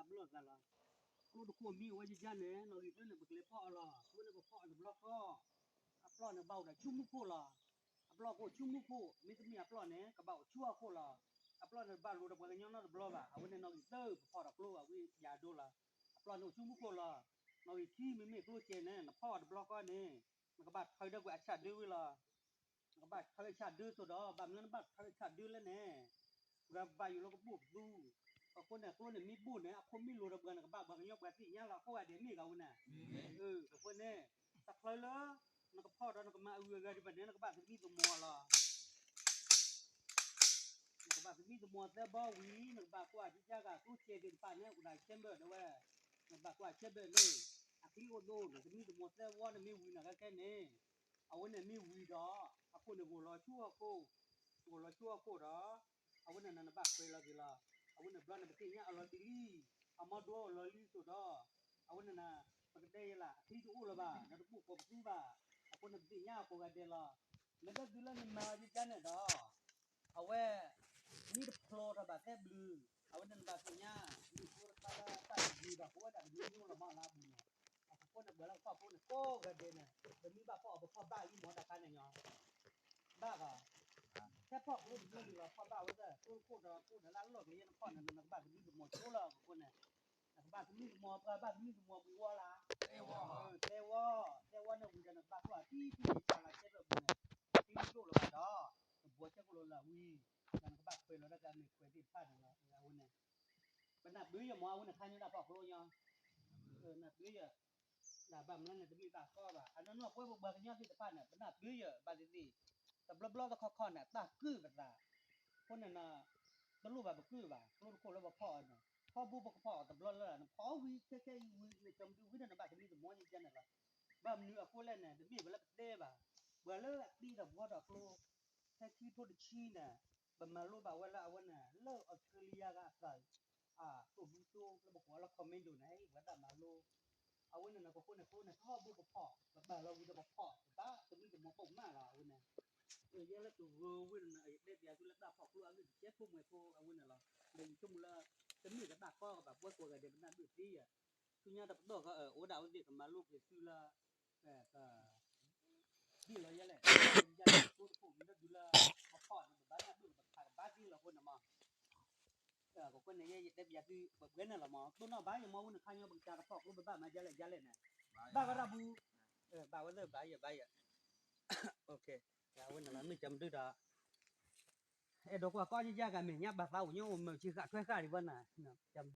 ဘျီၣ်သးလီၤ. ကျိတခိၣ်မ့ၢ်အိၣ်ဝဲယယါန့ၣ် နီၣ်ဂံၢ်ကျၢၢ်န့ၣ် ပကလဲၤဖီၣ်အီၤလီၤ. အဃိန့ၣ် ပဖီၣ်အီၤတဘျီဃီ, အပျီၢ်န့ၣ် ဘၣ်အိၣ်ဒီးဆူမူခိၣ်လီၤ. အပျီၢ်ကအိၣ်ဆူမူခိၣ်, မ့တမ့ၢ်အပျီၢ်န့ၣ် ကဘၣ်အိၣ်ဆူဟီၣ်ခိၣ်လီၤ. အပျီၢ်န့ၣ် ဘၣ်လိၤဒီးပှၤကညီနီတဘျီဘၣ်. အဝဲန့ၣ်နီၣ်ဂံၢ်တၢၢ် ပဖီၣ်ဒီးကျိအဝဲယၤဒိလီၤ. အပျီၢ်န့ၣ်အိၣ်ဆူမူခိၣ်လီၤ. နီၣ်ဂံၢ်ခံမ့မ့ၢ်ကျိစဲးန့ၣ် နဖီၣ်အီၤတဘျီဃီန့ၣ် နကဘၣ်ထၢဒၢကွံာ်အဆၣ်ဒၢဝံၤလီၤ. နကဘၣ်ထၢအဆၣ်ဒၢသိးဒီး ဘၣ်မနုၤနဘၣ်ထၢအဆၣ်ဒၢလဲၣ်န့ၣ်, ပှၤဘၣ်ယိၣ်လၢကဘိၣ်ပသူ, အဃိန့ၣ် ကျိန့ၣ်မ့ၢ်ဘိၣ်န့ၣ် အခိၣ်မ့ၢ်လိၤဒီးပှၤ နကဘၣ်ပှၤကညီပှၤသ့ၣ်ညါလီၤ. အဃိဂၤဒဲးမ့ၢ်ဂၤဝဲန့ၣ်, အဃိန့ၣ် တချုးလၢ နကဖီၣ်ဒီးနကမၤအုးအဂၤဒံးဘၣ်န့ၣ် နကဘၣ်သမံသမိးလီၤ. နကဘၣ်သမံသမိးသၢဘီဝံၤ နကဘၣ်ကွၢ်ကယါဂၤကျိစဲးသ့ၣ်တဖၣ်န့ၣ် အိၣ်ဒီး chamber ဒၣ်ဝဲ, နကဘၣ်ကွၢ် chamber န့ၣ် အချံအိၣ်သိး နသမံသမိးသၢဝီန့ၣ်မ့ၢ်ဝံၤနၤခဲခဲန့ၣ်, အဝဲန့ၣ်မ့ၢ်ဝံၤဒီး အခိၣ်န့ၣ်ဂိၢ်လီၤဆူဟီၣ်ခိၣ်, ဂိၢ်လီၤဆူဟီၣ်ခိၣ်ဒီး အဝဲန့ၣ်နဘၣ်ခွဲးလီၤက့ၤလီၤ. အဝဲန့ၣ်ဘျီန့ၣ် ပသ့ၣ်ညါအလီၤတံၢ်လံ, အမီဒိအလီၤလံသိးဒီး အဝဲန့ၣ် ပကတဲယဲလၢ အချံတအိၣ်လၢၤဘၣ်, ဒီးတဘိၣ်ကိးပသူဘၣ်, အဃိန့ၣ်ပသ့ၣ်ညါအကိးဂၤဒဲးလီၤ. လၢတၢ်ဒုးလၢနမၤယကါန့ၣ်ဒီး အဝဲ မ့ၢ်တဖျိထီၣ်ဘၣ်သဲဘျုး, အဝဲန့ၣ်နဘၣ်သ့ၣ်ညါ, မ့ၢ်ဖိတခါလၢတၢ်တဂ့ၤဘၣ် ပဝဲဒၣ်ကမ့ၢ်ညိလီၤမးလၢအပူၤန့ၣ်, အဃိန့ၣ် ပှၤလၢကဖီၣ်ကျိန့ၣ် ကိးဂၤဒဲးန့ၣ် ပမ့ၢ်ဘၣ်ဖီၣ်အီၤ ပဖီၣ်ဘၣ်လံမးတၢ်ခါန့ၣ်ညီ, ဘၣ်ဂီၤ, ထဲဖီၣ်ကျိတဘိန့ၣ်လီၤ ဖီၣ်ဘၣ်ဝဲဒၣ် ကျိတခိၣ်ဒီးကျိဒီးလၢအလီၢ်ကယဲၢ်နဖီၣ်န့ၣ် နကဘၣ်သမံသမိးဆိလၢအပူၤန့ၣ်, နကဘၣ်သမံသမိး ပှၤဘၣ်သမံသမိးဝံၤဝီလၢ သဲဝီ, သဲဝီန့ၣ်ဝံၤဒီးနကဘၣ်ကွၢ်တံၢ်တံၢ်ဆးလီၤ ကဲဘၣ်ပူၤန့ၣ်, တံၢ်ဒိၣ်လၢၤဘၣ်ဒီး ကဘှီဆဲးကျိလၢအဝံၤ, ဒီးနကဘၣ်ခွဲးလီၤတၢ်ကမ့ၢ်ခွဲးသ့ၣ်တဖၣ်န့ၣ်လီၤ. အဝဲန့ၣ် ပနၢ်ပၢၢ်ယဲမး အဝဲန့ၣ်ခါညီတၢ်ဖီၣ်ကျိညီ, နၢ်ပၢၢ်ယဲ, ဒၣ်ဘၣ်မနုၤန့ၣ်တမ့ၢ်ဘၣ်ကီဘၣ်, အနီၢ်နီၢ်ပဝဲပပှၤကညီသ့ၣ်တဖၣ်န့ၣ် ပနၢ်ပၢၢ်ယဲဘၣ်သ့ၣ်သ့ၣ်, တဘျီဘျီတခီခီန့ၣ် တၢ်ကုၢ်ပသး, အဃိန့ၣ် တလိၣ်ဘၣ်ပကုၢ်ဘၣ် ကျိတခိၣ်လၢပဖီၣ်အီၤန့ၣ်, ထီဘိပကဖီၣ်အီၤတဘျီလၢ်လၢ်န့ၣ် ဖီၣ်ဝံၤခဲခဲအံၤဝံၤ နကၠီမဒုဝံၤဒီးနဘၣ်သမံသမိးယဲန့ၣ်လီၤ. ဘၣ်မနုၤအဃိလဲၣ်န့ၣ် တမ့ၢ်ပှၤလၢပတဲဘၣ်, ပှၤလၢအတ့ဒီးဘှီဒီးကျိ ဖဲခံထိတဆံန့ၣ်, ပမၤလိဘၣ်ဝဲလၢအဝဲန့ၣ် လၢအီစထြ့လယါကအသး, သိၣ်ဘုသိလၢပကိးလၢ commando န့ၣ် ပှၤဒၣ်မၤလိ, အဝဲန့ၣ်နကဃိန့ၣ် ကျိန့ၣ် ထီဘိပဖီၣ် ပဘၣ်လီၤဝံၤဒီးပဖီၣ် ပဘၣ်သမံသမိးပိာ်မးလီၤ အဝဲန့ၣ်, ယဲလၢတဂၢၢ်ဝဲန့ၣ် ယတဲပျးသုလၢတၢ်ဖီၣ်ကျိအဂ့ၢ်တကဲဖိမှဲၤဖိအဝဲန့ၣ်လီၤ. ဒီးယဆိကမိၣ်လၢ တမ့ၢ်ကဘၣ်ကီကဘၣ် ပှၤကိးဂၤဒဲးပနၢ်ဘၣ်သ့ယၤ, ဆူညါတပတီၢ်ဃီ အိၣ်ဒၣ်ဝဲသ့ၣ်ကမၤလိက့ၤသုလၢ ဒ်လီၤယဲလဲၣ်, ယၤလၢကျိတခိၣ်မံၤလၢဒုးလၢ ပဖီၣ်န့ၣ် ပဘၣ်နၢ်ဘၣ်ပခးကဘၣ်သ့လီၤအဃိန့ၣ်မး, ကကွဲန့ၣ်ယဲယတဲပျးသု ပှဲၤန့ၣ်လီၤမး တိၢ်နီၣ်ဘၣ်ယမီၢ်ဝဲန့ၣ်ခါညီပကစၢ်တဖီၣ်ကျိပဘၣ်မၤဒ်လဲၣ်ဒ်လဲၣ်န့ၣ်, ဘၣ်ဝဲဒၣ်ပူၤ, ဘၣ်ဝဲသ့ၣ်ဘၣ်ယဲဘၣ်ယဲ, အဝဲန့ၣ်လီၤ မ့ၢ်ကၠီမဒုဒီး အဲၣ်ဒိးကွၢ်ကီယယါကမ့ၢ်ညါဘၣ်သးအိၣ်ညီအိၣ်မၢၢ်ဆံဃၣ်ထွဲဃၣ်ဒံးဘၣ်နၤ,